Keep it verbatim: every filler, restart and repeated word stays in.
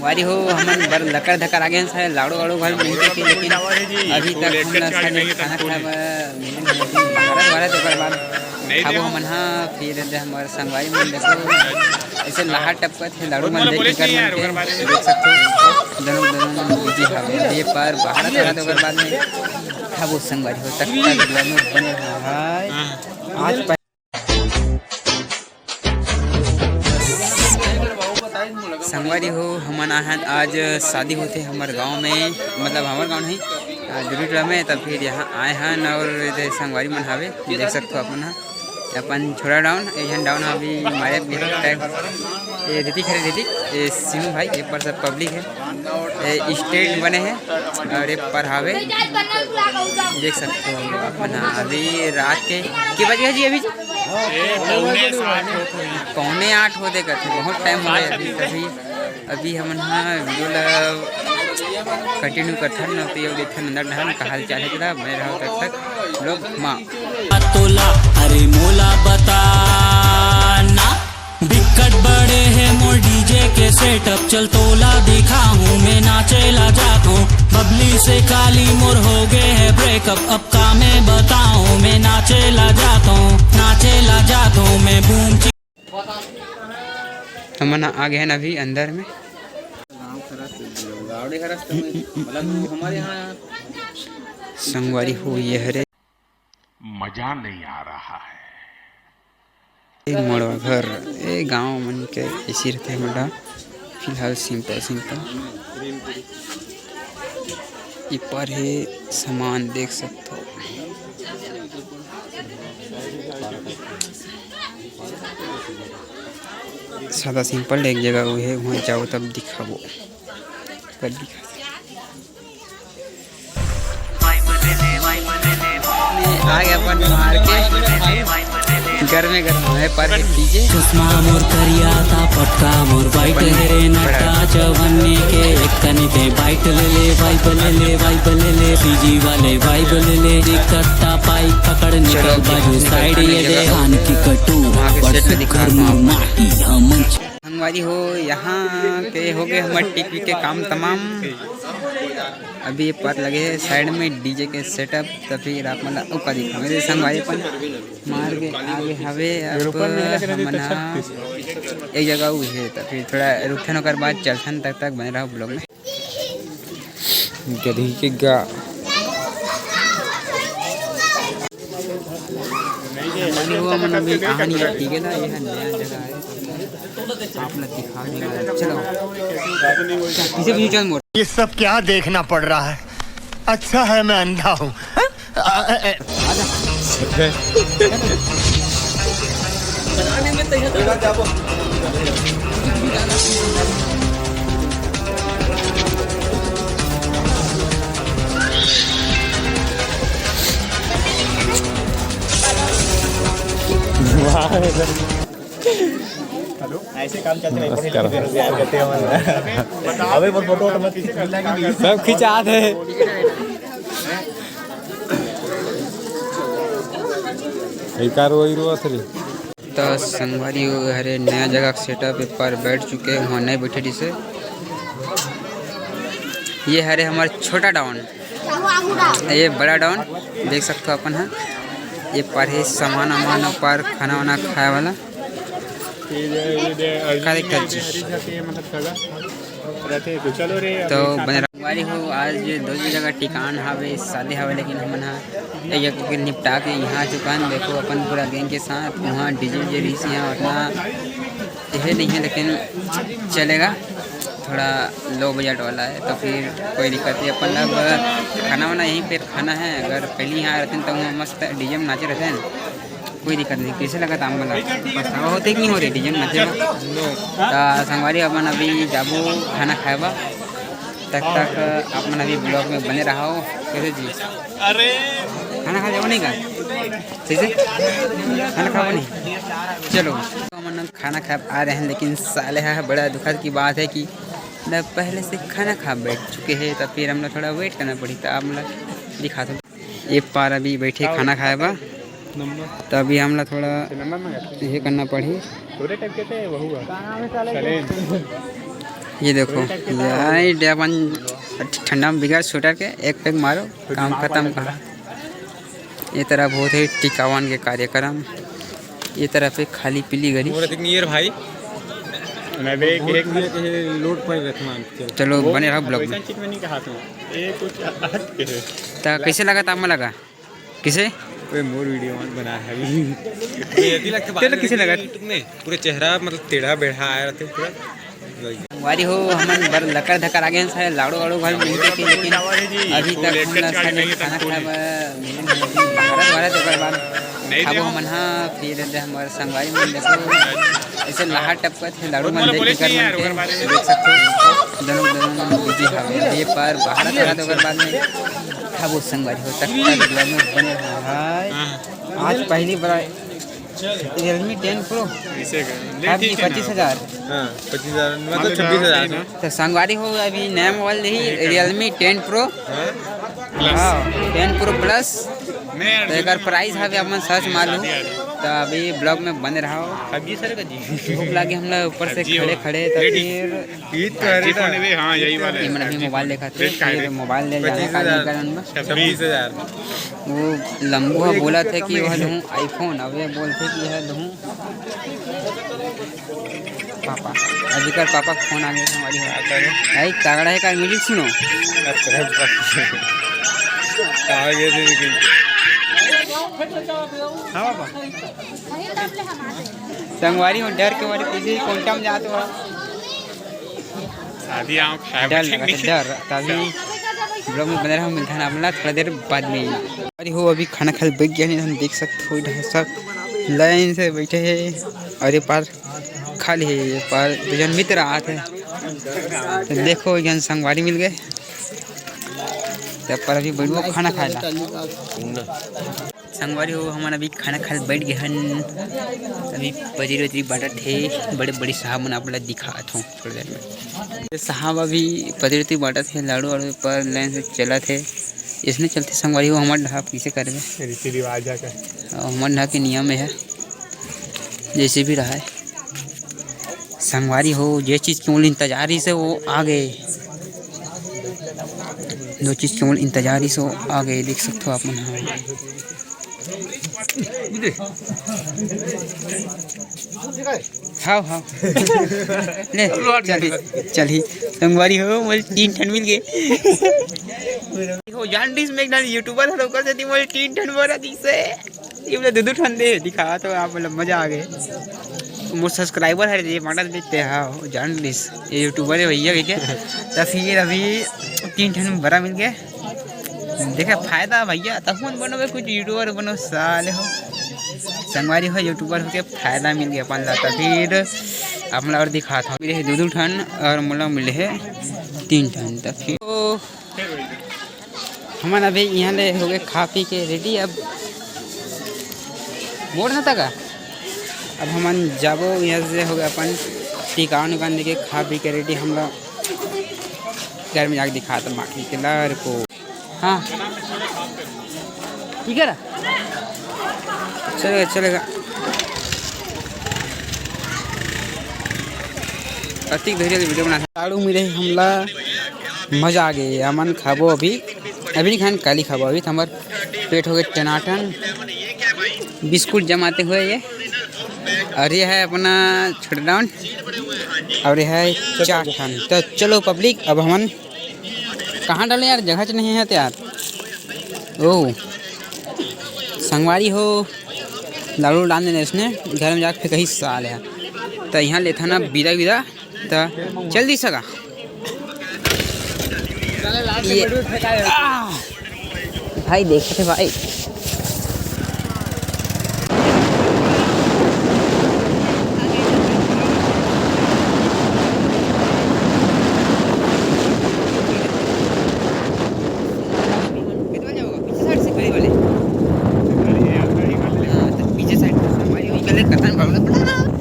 संगवारी हो, हमन बर लकर धकर आ गए हैं, सारे लाड़ू वाड़ू घर मिलते थे, लेकिन अभी तक हमला सारे खाना खाए बर मिले नहीं। भारत भारत एक बार बाद खाबो हमन, हाँ। फिर दे हमारे संगवारी मन देखो, ऐसे लहार टपकत हे लाड़ू मन, देख टिकट मन के देख सकते हो, दोनों दोनों बिजी हवे। ये पर भारत भारत एक बार बाद में खाबो संगवारी हो, तक तक vlog में बने रहो। आज संगवारी हो, हमन आहन आज शादी होथे हमर गांव में, मतलब हमर गांव नहीं, आ, दुर्गीटोला में। तब फिर यहाँ आए हन और इधर संगवारी मन हावे, देख सकते हो अपन ह, अपन छोड़ा डाउन, एक झन डाउन अभी मारे भी है टैग। ये ऋतिक हरे, ऋतिक, ये सिमू भाई, ये पर सब पब्लिक है, ये स्टेज बने हैं और ये पर हावे, देख सकते हो अपन ह। अभी रात के के बजे है जी अभी जी? पौने आठ होते करते, बहुत टाइम हो गया अभी। तभी अभी हमन ह वीडियो ला कंटिन्यू करथन न, तो ये देखथन अंदर डहन का हाल चाल है, तेला बने रहो तब तक लोग माँ। तोला, अरे मोला बता ना, बिकट बड़े है मोर डीजे के सेटअप, चल तोला दिखाहूँ मैं नाचेला जात हूँ, बबली से काली मोर हो गए है ब्रेकअप, अब का मैं बताऊँ मैं नाचेला जात हूँ, नाचेला जात हूँ मैं बूम। हमन आ गए हैं अभी अंदर में। गाँव खरस, गावड़े खरस तो मैं, मतलब हमारे यहाँ संगवारी हो ये हरे। मजा नहीं आ रहा है। ए मड़वा घर, ए गाँव मन के ऐसी रहते हैं मड़ा। फिलहाल सिंपल सिंपल। ऊपर है सामान देख सकते हो। सादा सिंपल एक जगह वो है, वहाँ जाओ तब दिखाबो। कब दिखा? आ गया अपन मार के, घर में घर में पर है डीजे। चश्मा मोर करिया था, पटका मोर वाइट है, नटा जवानी के एक तनी ते बाइट ले ले, वाइब ले ले, वाइब ले ले, सीजी वाले वाइब ले ले, एक कट्टा पाइप पकड़ निकल बाजू साइड ये दे, आन की कटू, वहाँ के सेट में दिखा घर में माटी हमन। संगवारी हो, यहाँ के हो गए हमर टिकवी के काम तमाम। अभी ये पर लगे है साइड में डीजे के सेटअप, तो फिर आप मन ला ओका दिखा। मेरे संगवारी अपन मार के आगे हवे। अब हमन ह एक जगह हुई है, तो फिर थोड़ा रुकथन, ओकर बाद चलथन। तब तक बने रहो ब्लॉग में। गधी के गा। मनी हुआ मन अभी कहानी है, ठीक है ना, ये है नया जगह है, आप लोग दिखा देगा। चलो, पीछे पीछे चल मोर। ये सब क्या देखना पड़ रहा है? अच्छा है मैं अंधा हूँ। हेलो, ऐसे काम चलते हैं, नमस्कार। बेरोजगार करते हैं हम। अबे, वो फोटो वोटो मत खींच। सब खिंचा दे। एक कार वही रुआ थे। तो संगवारी हो, हरे नया जगह के सेटअप पर बैठ चुके हैं, वहाँ नहीं बैठे जिसे। ये हरे हमारे छोटा डाउन, ये बड़ा डाउन देख सकते हो अपन है। ये पर है सामान वामान, पर खाना वाना खाए वाला। का दिक्कत जी? तो बने रहो। संगवारी हो, आज दो जगह ठिकान हावे, शादी हावे, लेकिन हमन हा एक जगह के निपटा के यहाँ आ चुका हन। देखो अपन पूरा गैंग के साथ, वहाँ डीजे वीजे रही यहाँ उतना यह नहीं है, लेकिन चलेगा, थोड़ा लो बजट वाला है, तो फिर कोई दिक्कत नहीं। अपन अब खाना वाना यहीं पे खाना है, अगर पहले यहाँ रहते हैं तो वहाँ मस्त डीजे में नाचे रहते हैं, कोई दिक्कत नहीं। कैसे लगा था हमला? पछतावा होते कि नहीं होते डीजे में नाचे में? तो संगवारी अपन अभी जाबो खाना खाए बा, तब तक अपन अभी ब्लॉग में बने रहो। कैसे जी? अरे खाना खा जाओ नहीं का? सही से खाना खाओ नहीं। चलो, तो हमन खाना खा आ रहे हैं, लेकिन साले हा बड़ा दुखद की बात है कि न पहले से खाना खा बैठ चुके हैं, तो फिर हम लोग थोड़ा वेट करना पड़ी। तो आप मतलब दिखा दो, ये पार अभी बैठे खाना खाए बा, तो अभी हम लोग थोड़ा ये करना पड़ी। ये देखो, ये अपन ठंडा में बिगड़ स्वेटर के एक पैक मारो, काम खत्म कहा। ये तरह बहुत ही टिकावन के कार्यक्रम। ये तरह पे खाली पीली गली। मोर दिख नहीं है भाई। मैं भी एक, एक लोड पर रखना। चलो, बने रहो ब्लॉग में। चीज में नहीं कहा तू। ये कुछ हट के है। तो कैसे लगा था, लगा? किसे? ओए, मोर वीडियो मत बना है अभी। ये यदि लगता तेरे किसे लगा? YouTube में पूरे चेहरा मतलब टेढ़ा बेढ़ा आया रहते पूरा। संगवारी हो, हमन बर लकर धकर आ गए हैं, सारे लाड़ू वाड़ू घर मिलते थे, लेकिन अभी तक हम लोग सारे खाना खाए बर मिले नहीं। भारत, भारत एक बार बाद खाबो हमन, हाँ, फिर दे हमर संगवारी मन देखो, ऐसे लहार टपकत हे, लाड़ू मन देख के मन के देख सकते हो, दोनों, दोनों बिजी हवे। ये पर भारत, भारत एक बार बाद में खाबो संगवारी हो, तक तक ब्लॉग में बने रहो भाई। आज पहली बार Realme ten Pro। इसे कर। ले, ठीक है ना। पच्चीस हजार। हाँ, पच्चीस हजार, मतलब छब्बीस हजार। तो संगवारी हो, अभी नया मोबाइल ही Realme ten Pro। हाँ। हाँ, ten Pro Plus। तो एकर प्राइस हवे अपन सर्च मालूम। तो अभी ब्लॉग में बने रहो। भूख लगे हम लोग ऊपर से खड़े खड़े, तो फिर ये तो है जी ना। फोन है, हाँ, यही वाला है। ये मन अभी मोबाइल देखा थे, फिर मोबाइल ले जाने का निकलन बा। छब्बीस हजार। वो लंबू हा बोला थे कि वह लूँ iPhone, अब ये बोलते कि यह लूँ पापा। अभी कर पापा का फोन आ गया हमारी। भाई तगड़ा है का, म्यूजिक सुनो। हाँ पापा। संगवारी हो, डर के मारे पीछे कोंटा में जात हो। शादी आँव खाए डर लगा था, डर। तभी ब्लॉग में बने रहो, मिलता है आपला थोड़ा देर बाद में। अरे हो, अभी खाना खाए बैठ गया नहीं, हम देख सकते हो इधर सब लाइन से बैठे हैं। और ये पार खाली है, ये पार दो जन मित्र आते हैं। तो देखो, एक जन संगवारी मिल गए, तब पर अभी बैठो खाना खाए ला। संगवारी हो, हमन अभी खाना खाए बैठ गए हन। अभी पजरी उजरी बांटत हे, बड़े बड़े साहब मन आप ला दिखात हों थोड़ी देर में। ये साहब अभी पजरी उजरी बांटत हे, लाड़ू वाड़ू पर लाइन से चलत हे। इसने चलते संगवारी हो, हमर ढाब किसे करबे, रीति रिवाज है का? हमर ढाब के नियम है, जैसे भी रहा है। संगवारी हो, जे चीज के मोला इंतजार रहिस हे, वो आ गए। जो चीज के मोला इंतजार रहिस हे, वो आ गए, देख सकते हो आप मन। हाँ। हाँ, हाँ। ले, चल, चल ही। संगवारी हो, मोला तीन ठन मिल गए। हो, जान दिस में एक ठन YouTuber हे, ओकर सेती मोला तीन ठन बोरा दिस हे। ये बोले दो दो ठन दे दिखा, तो आप मतलब मजा आ गए। मोर subscriber है, ये मांडा देते हैं, हाँ, वो जान लिस, ये YouTuber है भैया, ठीक है। तो फिर अभी तीन ठन बड़ा मिल गया। देखे फायदा भैया, तब मन बनो बे, कुछ YouTuber बनो साले हो। संगवारी हो, YouTuber होके फायदा मिल गया अपन ला। तो फिर आप ला और दिखात हों, मिले हे दो दो ठन और मोला मिले हे तीन ठन। तो फिर हमन अभी इहाँ ले होगे खा पी के ready। अब मोड़ न तका, अब हमन जाबो इहाँ से होगे अपन टिकान उकान लेके खा पी के ready। हम लोग घर में जाके दिखात हों बाकी के लर को। हाँ, ठीक है ना, चलेगा, चलेगा। अतिक धैर्य से वीडियो बना। लाड़ू मिले हमला, मजा आ गए। हमन खाबो अभी, अभी नहीं खान, काली खाबो। अभी तो हमार पेट हो गए टनाटन। बिस्कुट जमाते हुए ये, और ये है अपना छोटा डाउन, और ये है चार ठन। तो चलो पब्लिक, अब हमन कहाँ डाले यार, जगह च नहीं है तो यार। ओ संगवारी हो, लाड़ू डाल देने इसने, घर में जाके फेंकही साले ह। तो यहाँ लेथा ना बिदा बिदा, तो चल दी सका। ये, आ, भाई देखे थे भाई,